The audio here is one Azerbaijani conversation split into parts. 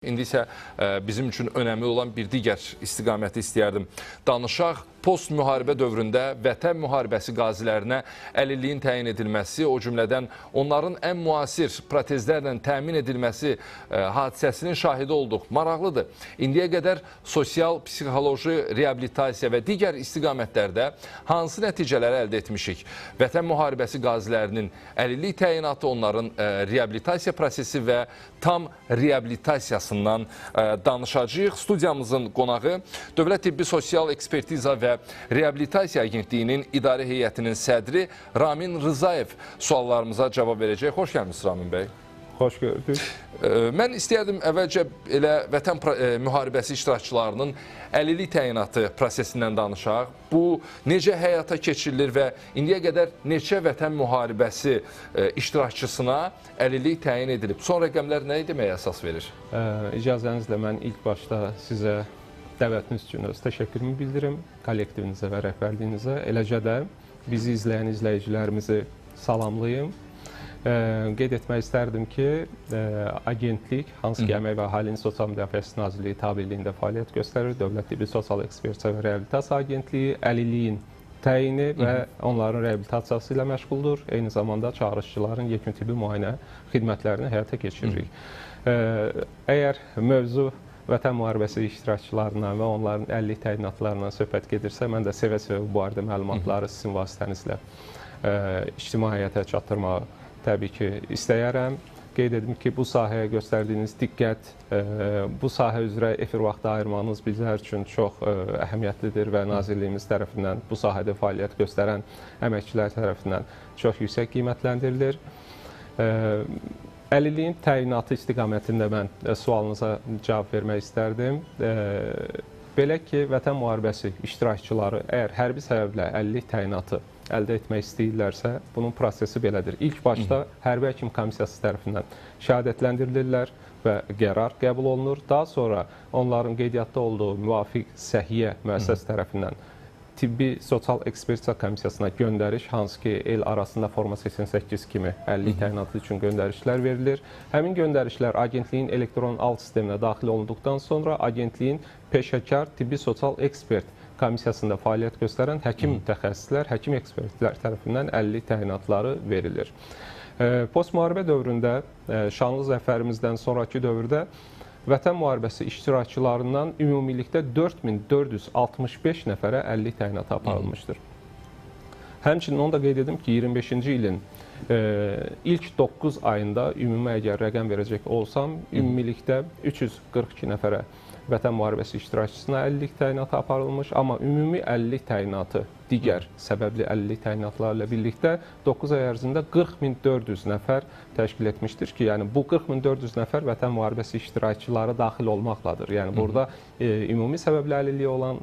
İndi isə bizim üçün önəmli olan bir digər istiqaməti istəyərdim danışaq. Post-müharibə dövründə vətən müharibəsi qazilərinə əlilliyin təyin edilməsi, o cümlədən onların ən müasir protezlərlə təmin edilməsi hadisəsinin şahidi olduq. Maraqlıdır. İndiyə qədər sosial, psixoloji, reabilitasiya və digər istiqamətlərdə hansı nəticələri əldə etmişik? Vətən müharibəsi qazilərinin əlillik təyinatı, onların reabilitasiya prosesi və tam reabilitasiyasından danışacağıq. Studiyamızın qonağı Dövlət Tibbi Sosial Ekspertiza və Reabilitasiya Agentliyinin İdarə Heyətinin sədri Ramin Rzayev suallarımıza cavab verəcək. Xoş gəlmisiniz Ramin bəy. Xoş gördük. Mən istəyərdim əvvəlcə elə vətən müharibəsi iştirakçılarının əlillik təyinatı prosesindən danışaq. Bu necə həyata keçirilir və indiyə qədər neçə vətən müharibəsi iştirakçısına əlillik təyin edilib? Son rəqəmlər nə deməyə əsas verir? İcazənizlə mən ilk başda sizə dəvətiniz üçün öz təşəkkürümü bildirim, kollektivinizə və rəhbərliyinizə, eləcə də bizi izləyən izləyicilərimizi salamlayım. Qeyd etmək istərdim ki, agentlik, hansı ki, Əmək və Əhalinin Sosial Müdafiəsi Nazirliyi tabeliyində fəaliyyət göstərir, Dövlət Tibbi Sosial Ekspertiza və Reabilitasiya Agentliyi əlilliyin təyini və onların reabilitasiyası ilə məşğuldur. Eyni zamanda çağırışçıların yekun tibbi müayinə xidmətlərini həyata keçiririk. Əgər mövzu vətən müharibəsi iştirakçılarından və onların əlillik təyinatlarından söhbət gedirsə, mən də sevə-sevə bu barədə məlumatları sizin vasitənizlə ictimaiyyətə çatdırmağı təbii ki, istəyərəm. Qeyd edim ki, bu sahəyə göstərdiyiniz diqqət, bu sahə üzrə efir vaxtı ayırmanız bizlər üçün çox əhəmiyyətlidir və Nazirliyimiz tərəfindən bu sahədə fəaliyyət göstərən əməkçilər tərəfindən çox yüksək qiymətləndirilir. Əlilliyin təyinatı istiqamətində mən sualınıza cavab vermək istərdim. Belə ki, vətən müharibəsi iştirakçıları əgər hərbi səbəblə əlillik təyinatı əldə etmək istəyirlərsə, bunun prosesi belədir. İlk başda Hərbi Həkim Komissiyası tərəfindən şəhadətləndirilirlər və qərar qəbul olunur. Daha sonra onların qeydiyyatda olduğu müvafiq səhiyyə müəssisəsi tərəfindən Tibbi Sosial Ekspertiza Komissiyasına göndəriş, hansı ki, el arasında forma 88 kimi əlillik təyinatı üçün göndərişlər verilir. Həmin göndərişlər agentliyin elektron alt sisteminə daxil olunduqdan sonra agentliyin peşəkar Tibbi Sosial Ekspert Komissiyasında fəaliyyət göstərən həkim mütəxəssislər, həkim ekspertlər tərəfindən əlillik təyinatları verilir. Post-müharibə dövründə, şanlı zəfərimizdən sonraki dövrdə vətən müharibəsi iştirakçılarından ümumilikdə 4465 nəfərə əlillik təyinatı aparılmışdır. Həmçinin onu da qeyd edim ki, 25-ci ilin ilk 9 ayında ümumi əgər rəqəm verəcək olsam, ümumilikdə 342 nəfərə vətən müharibəsi iştirakçısına əlillik təyinatı aparılmış, amma ümumi əlillik təyinatı digər səbəbli əlillik təyinatları ilə birlikdə 9 ay ərzində 40.400 nəfər təşkil etmişdir ki, yəni bu 40.400 nəfər vətən müharibəsi iştirakçıları daxil olmaqladır. Yəni burada ümumi səbəbli əlilliyi olan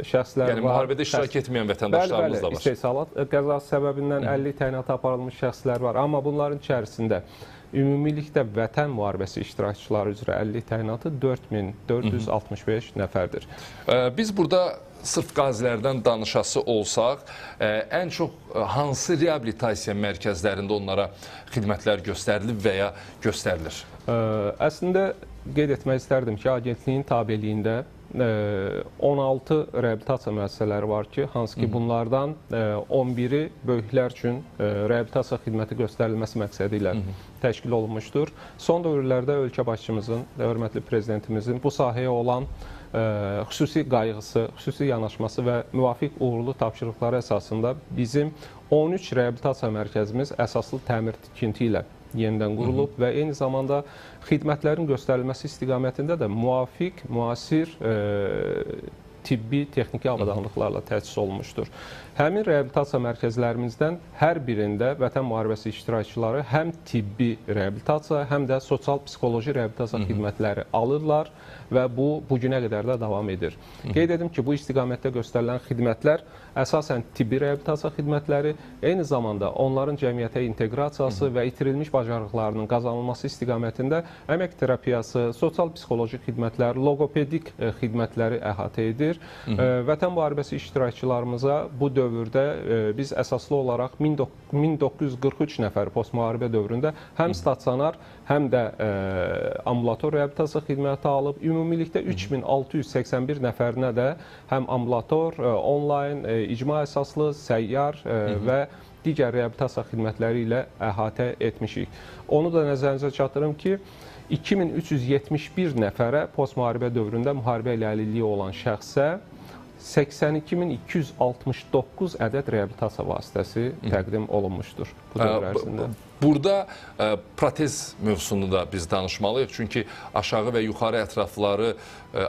şəxslər var. Yəni müharibədə iştirak etməyən vətəndaşlarımız da var. İstehsalat qəzası səbəbindən əlillik təyinatı aparılmış şəxslər var, amma bunların içərisində ümumilikdə vətən müharibəsi iştirakçıları üzrə əlillik təyinatı 4465 nəfərdir. Biz burada sırf qazilərdən danışası olsaq, ən çox hansı reabilitasiya mərkəzlərində onlara xidmətlər göstərilib və ya göstərilir? Əslində, qeyd etmək istərdim ki, agentliyin tabeliyində 16 reabilitasiya müəssisələri var ki, hansı ki bunlardan 11-i böyüklər üçün reabilitasiya xidməti göstərilməsi məqsədi ilə təşkil olunmuşdur. Son dövrlərdə ölkə başçımızın, hörmətli prezidentimizin bu sahəyə olan xüsusi qayğısı, xüsusi yanaşması və müvafiq uğurlu tapşırıqları əsasında bizim 13 reabilitasiya mərkəzimiz əsaslı təmir tikinti ilə yenidən qurulub və eyni zamanda xidmətlərin göstərilməsi istiqamətində də müvafiq, müasir tibbi, texniki avadanlıqlarla təchiz olunmuşdur. Həmin reabilitasiya mərkəzlərimizdən hər birində vətən müharibəsi iştirakçıları həm tibbi reabilitasiya, həm də sosial-psixoloji reabilitasiya xidmətləri alırlar və bu, bugünə qədər də davam edir. Qeyd edim ki, bu istiqamətdə göstərilən xidmətlər əsasən tibbi reabilitasiya xidmətləri, eyni zamanda onların cəmiyyətə inteqrasiyası və itirilmiş bacarıqlarının qazanılması istiqamətində əmək terapiyası, sosial-psixoloji xidmətlər, loqopedik xidmətləri əhatə edir. edilir. Vətən müharibəsi iştirakçılarımıza bu dövrdə biz əsaslı olaraq 1943 nəfər postmüharibə dövründə həm stasionar, həm də ambulator reabilitasiya xidməti alıb. Ümumilikdə 3681 nəfərinə də həm ambulator, onlayn, icma əsaslı, səyyar və digər reabilitasiya xidmətləri ilə əhatə etmişik. Onu da nəzərinizə çatdırım ki, 2371 nəfərə postmüharibə dövründə müharibə ilə əlilliyi olan şəxsə 82269 ədəd reabilitasiya vasitəsi təqdim olunmuşdur bu dövr ərzində. Burada protez mövzusunu da biz danışmalıyıq. Çünki aşağı və yuxarı ətrafları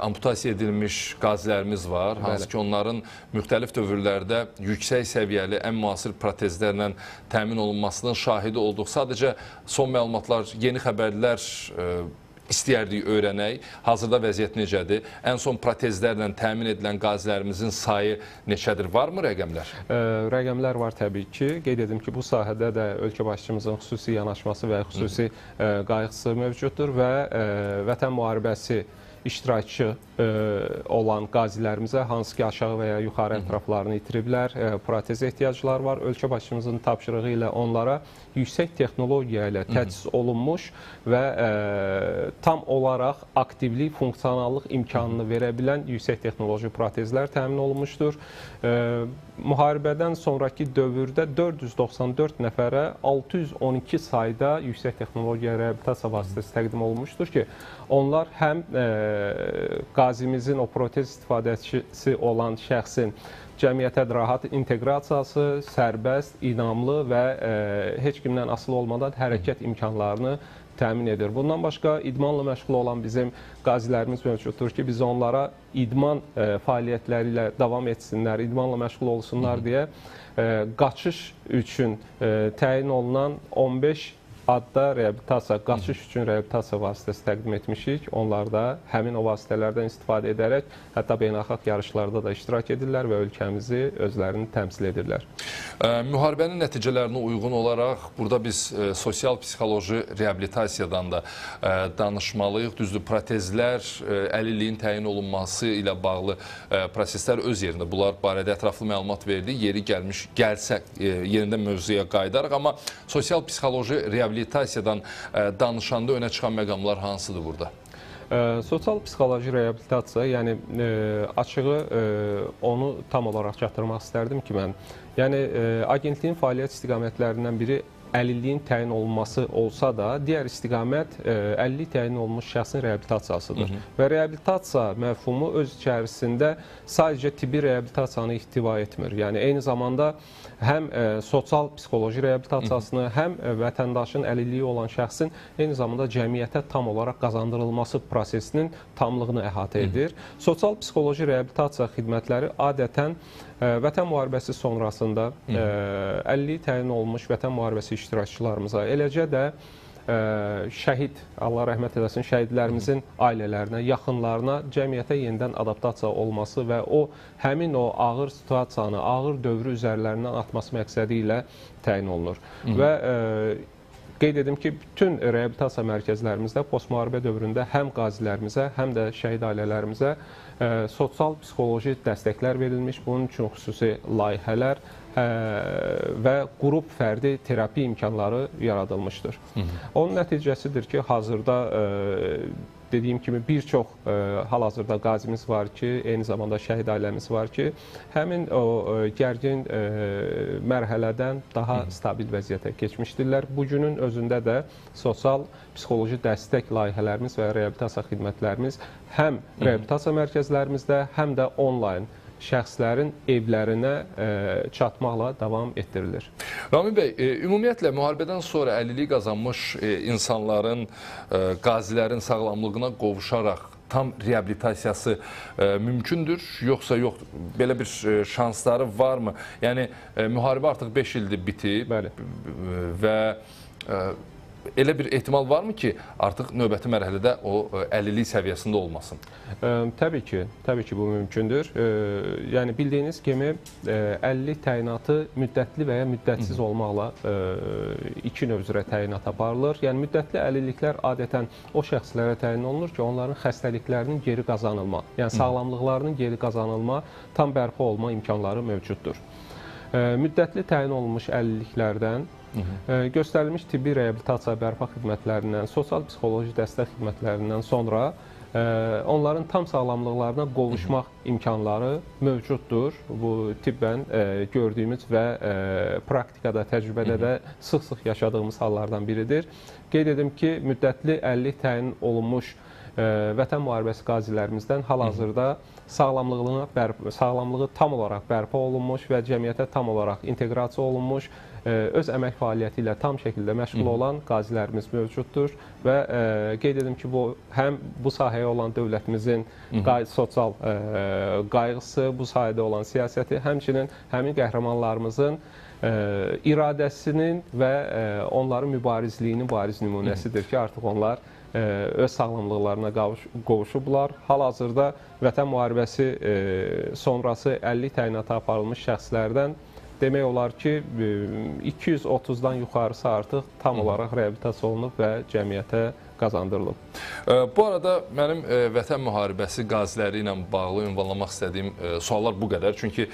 amputasiya edilmiş qazilərimiz var. Hansı ki, onların müxtəlif dövrlərdə yüksək səviyyəli, ən müasir protezlərlə təmin olunmasının şahidi olduq. Sadəcə son məlumatlar, yeni xəbərlər istəyərdik öyrənək. Hazırda vəziyyət necədir? Ən son protezlərlə təmin edilən qazilərimizin sayı neçədir? Varmı rəqəmlər? Rəqəmlər var təbii ki. Qeyd edim ki, bu sahədə də ölkə başçımızın xüsusi yanaşması və xüsusi qayğısı mövcuddur və vətən müharibəsi iştirakçı olan qazilərimizə, hansı ki aşağı və ya yuxarı ətraflarını itiriblər, protez ehtiyacları var. Ölkə başçımızın tapşırığı ilə onlara yüksək texnologiya ilə təchiz olunmuş və tam olaraq aktivlik, funksionallıq imkanını verə bilən yüksək texnoloji protezlər təmin olunmuşdur. Müharibədən sonraki dövrdə 494 nəfərə 612 sayda yüksək texnologiya reabilitasiya vasitəsi təqdim olunmuşdur ki, onlar həm qazimizin o protez istifadəçisi olan şəxsin cəmiyyətə rahat inteqrasiyası, sərbəst, inamlı və heç kimdən asılı olmadan hərəkət imkanlarını təmin edir. Bundan başqa idmanla məşğul olan bizim qazilərimiz mövcuddur ki, biz onlara idman fəaliyyətləri ilə davam etsinlər, idmanla məşğul olsunlar deyə qaçış üçün təyin olunan 15 adda reabilitasiya, qaçış üçün reabilitasiya vasitəsi təqdim etmişik. Onlar da həmin o vasitələrdən istifadə edərək hətta beynəlxalq yarışlarda da iştirak edirlər və ölkəmizi özlərini təmsil edirlər. Müharibənin nəticələrinə uyğun olaraq burada biz sosial-psixoloji reabilitasiyadan da danışmalıyıq. Düzdür, protezlər, əlilliyin təyin olunması ilə bağlı proseslər öz yerində. Bunlar barədə ətraflı məlumat verdi. Yeri gəlmiş, gəlsə yerində mövzuya qayıdaraq, amma sosial-psixoloji reabilitasiyadan danışanda önə çıxan məqamlar hansıdır burada? Sosial-psixoloji reabilitasiya, yəni açığı onu tam olaraq çatdırmaq istərdim ki mən. Yəni agentliyin fəaliyyət istiqamətlərindən biri əlilliyin təyin olunması olsa da, digər istiqamət əlillik təyin olunmuş şəxsin reabilitasiyasıdır. Və reabilitasiya məfhumu öz içərisində sadəcə tibbi reabilitasiyanı ihtiva etmir. Yəni eyni zamanda həm sosial-psixoloji reabilitasiyasını, həm vətəndaşın əlilliyi olan şəxsin eyni zamanda cəmiyyətə tam olaraq qazandırılması prosesinin tamlığını əhatə edir. Sosial-psixoloji reabilitasiya xidmətləri adətən Vətən müharibəsi sonrasında əlilliyi təyin olunmuş vətən müharibəsi iştirakçılarımıza, eləcə də şəhid, Allah rəhmət eləsin, şəhidlərimizin ailələrinə, yaxınlarına cəmiyyətə yenidən adaptasiya olması və o həmin o ağır situasiyanı, ağır dövrü üzərlərindən atması məqsədi ilə təyin olunur. Və qeyd edim ki, bütün reabilitasiya mərkəzlərimizdə postmüharibə dövründə həm qazilərimizə, həm də şəhid ailələrimizə sosial-psixoloji dəstəklər verilmiş, bunun üçün xüsusi layihələr və qrup fərdi terapi imkanları yaradılmışdır. Onun nəticəsidir ki, hazırda dediyim kimi bir çox hal-hazırda qazimiz var ki, eyni zamanda şəhid ailəmiz var ki, həmin o gərgin mərhələdən daha stabil vəziyyətə keçmişdirlər. Bugünün özündə də sosial-psixoloji dəstək layihələrimiz və reabilitasiya xidmətlərimiz həm reabilitasiya mərkəzlərimizdə, həm də onlayn şəxslərin evlərinə çatmaqla davam etdirilir. Ramin bəy, ümumiyyətlə müharibədən sonra əlillik qazanmış insanların, qazilərin sağlamlığına qovuşaraq tam reabilitasiyası mümkündür, yoxsa yox, belə bir şansları varmı? Yəni, müharibə artıq 5 ildir bitib. Bəli. Və Elə bir ehtimal varmı ki, artıq növbəti mərhələdə o əlillik səviyyəsində olmasın? Təbii ki, təbii ki, bu mümkündür. Yəni bildiyiniz kimi əlillik təyinatı müddətli və ya müddətsiz olmaqla iki növ üzrə təyinat aparılır. Yəni müddətli əlilliklər adətən o şəxslərə təyin olunur ki, onların xəstəliklərinin geri qazanılma, yəni sağlamlıqlarının geri qazanılma, tam bərpa olma imkanları mövcuddur. Müddətli təyin olunmuş əlilliklərdən göstərilmiş tibbi reabilitasiya bərpa xidmətlərindən, sosial-psixoloji dəstək xidmətlərindən sonra onların tam sağlamlıqlarına qovuşmaq imkanları mövcuddur. Bu tibbən gördüyümüz və praktikada, təcrübədə də sıx-sıx yaşadığımız hallardan biridir. Qeyd edim ki, müddətli əlillik təyin olunmuş Vətən müharibəsi qazilərimizdən hal-hazırda sağlamlığı tam olaraq bərpa olunmuş və cəmiyyətə tam olaraq inteqrasiya olunmuş, öz əmək fəaliyyəti ilə tam şəkildə məşğul olan qazilərimiz mövcuddur və qeyd edim ki, bu həm bu sahəyə olan dövlətimizin sosial qayğısı, bu sahədə olan siyasəti, həmçinin həmin qəhrəmanlarımızın iradəsinin və onların mübarizliyinin bariz nümunəsidir ki, artıq onlar öz sağlamlıqlarına qovuşublar. Hal-hazırda Vətən müharibəsi sonrası əlillik təyinatı aparılmış şəxslərdən demək olar ki, 230-dan yuxarısı artıq tam olaraq reabilitasiya olunub və cəmiyyətə qazandırılıb. Bu arada mənim Vətən müharibəsi qaziləri ilə bağlı ünvanlamaq istədiyim suallar bu qədər. Çünki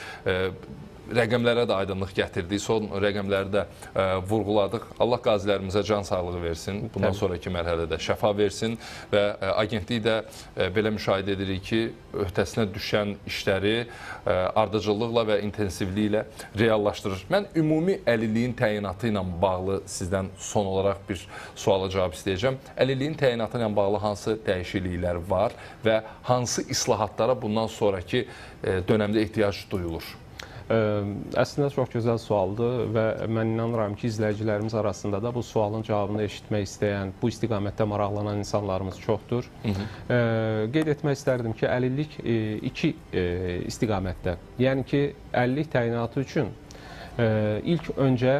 rəqəmlərə də aydınlıq gətirdik, son rəqəmləri də vurğuladıq. Allah qazilərimizə can sağlığı versin, bundan sonraki mərhələdə şəfa versin və agentlik də belə müşahidə edirik ki, öhdəsinə düşən işləri ardıcıllıqla və intensivliklə reallaşdırır. Mən ümumi əlilliyin təyinatı ilə bağlı sizdən son olaraq bir suala cavab istəyəcəm. Əlilliyin təyinatı ilə bağlı hansı dəyişikliklər var və hansı islahatlara bundan sonraki dönəmdə ehtiyac duyulur? Əslində çox gözəl sualdır və mən inanıram ki, izləyicilərimiz arasında da bu sualın cavabını eşitmək istəyən, bu istiqamətdə maraqlanan insanlarımız çoxdur. Qeyd etmək istərdim ki, əlillik iki istiqamətdə. Yəni ki, əlillik təyinatı üçün ilk öncə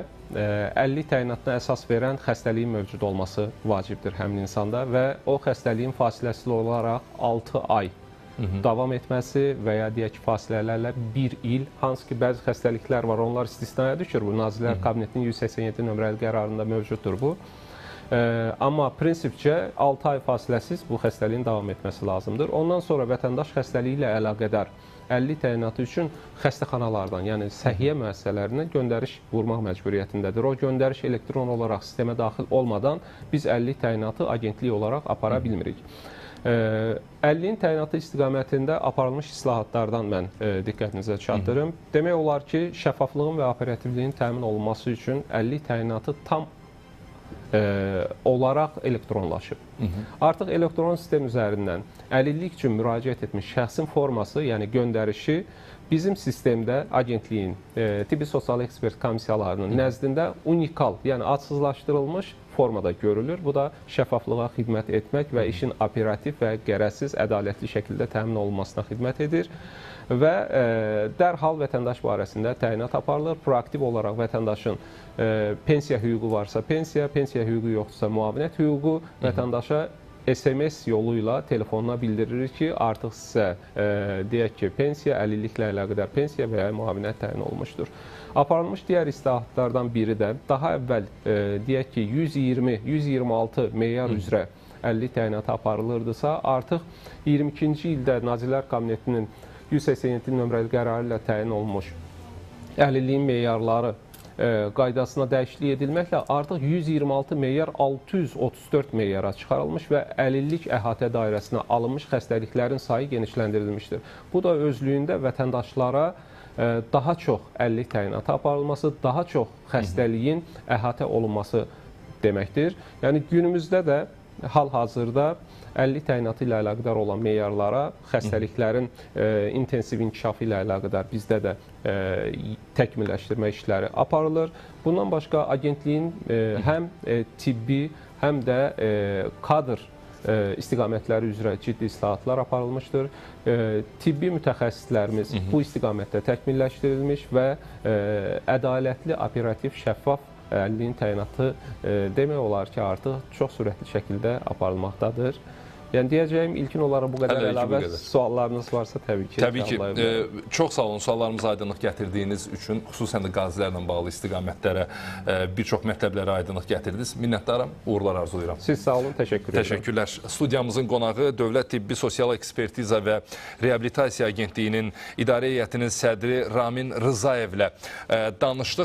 əlillik təyinatına əsas verən xəstəliyin mövcud olması vacibdir həmin insanda və o xəstəliyin fasiləsiz olaraq 6 ay davam etməsi və ya deyək ki, fasilələrlə 1 il, hansı ki, bəzi xəstəliklər var, onlar istisnaya düşür. Bu, Nazirlər Kabinetinin 187 nömrəli qərarında mövcuddur bu. Amma prinsipcə 6 ay fasiləsiz bu xəstəliyin davam etməsi lazımdır. Ondan sonra vətəndaş xəstəliyi ilə əlaqədar əlillik təyinatı üçün xəstəxanalardan, yəni səhiyyə müəssisələrindən göndəriş vurmaq məcburiyyətindədir. O göndəriş elektron olaraq sistemə daxil olmadan biz əlillik təyinatı agentlik olaraq apara bilmirik. Əlilliyin təyinatı istiqamətində aparılmış islahatlardan mən diqqətinizə çatdırım. Demək olar ki, şəffaflığın və operativliyin təmin olunması üçün əlillik təyinatı tam olaraq elektronlaşıb. Artıq elektron sistem üzərindən əlillik üçün müraciət etmiş şəxsin forması, yəni göndərişi bizim sistemdə agentliyin, tibbi sosial ekspert komissiyalarının nəzdində unikal, yəni adsızlaşdırılmış formada görülür. Bu da şəffaflığa xidmət etmək və işin operativ və qərəzsiz, ədalətli şəkildə təmin olunmasına xidmət edir və dərhal vətəndaş barəsində təyinat aparılır. Proaktiv olaraq vətəndaşın pensiya hüququ varsa pensiya, pensiya hüququ yoxdursa müavinət hüququ vətəndaşa SMS yolu ilə telefonuna bildirilir ki, artıq sizə deyək ki, pensiya, əlilliklə əlaqədar pensiya və ya müavinət təyin olunmuşdur. Aparılmış digər islahatlardan biri də daha əvvəl deyək ki, 120-126 meyar üzrə əlillik təyinatı aparılırdısa, artıq 22-ci ildə Nazirlər Kabinetinin 187 nömrəli qərarı ilə təyin olunmuş əlilliyin meyarları qaydasına dəyişiklik edilməklə artıq 126 meyar 634 meyara çıxarılmış və əlillik əhatə dairəsinə alınmış xəstəliklərin sayı genişləndirilmişdir. Bu da özlüyündə vətəndaşlara daha çox əlillik təyinatı aparılması, daha çox xəstəliyin əhatə olunması deməkdir. Yəni günümüzdə də hal-hazırda əlillik təyinatı ilə əlaqədar olan meyarlara, xəstəliklərin intensiv inkişafı ilə əlaqədar bizdə də təkmilləşdirmə işləri aparılır. Bundan başqa agentliyin həm tibbi, həm də kadr istiqamətləri üzrə ciddi islahatlar aparılmışdır. Tibbi mütəxəssislərimiz bu istiqamətdə təkmilləşdirilmiş və ədalətli, operativ, şəffaf əlilliyin təyinatı demək olar ki, artıq çox sürətli şəkildə aparılmaqdadır. Yəni deyəcəyim ilkin olaraq bu qədər. Əlavə suallarınız varsa təbii ki. Təbii ki. Çox sağ olun suallarımıza aydınlıq gətirdiyiniz üçün, xüsusən də qazilərlə bağlı istiqamətlərə, bir çox mətləblərə aydınlıq gətirdiniz. Minnətdaram, uğurlar arzulayıram. Siz sağ olun, təşəkkür edirəm. Təşəkkürlər. Studiyamızın qonağı Dövlət Tibbi Sosial Ekspertiza və Reabilitasiya Agentliyinin İdarə Heyətinin sədri Ramin Rzayevlə danışdıq.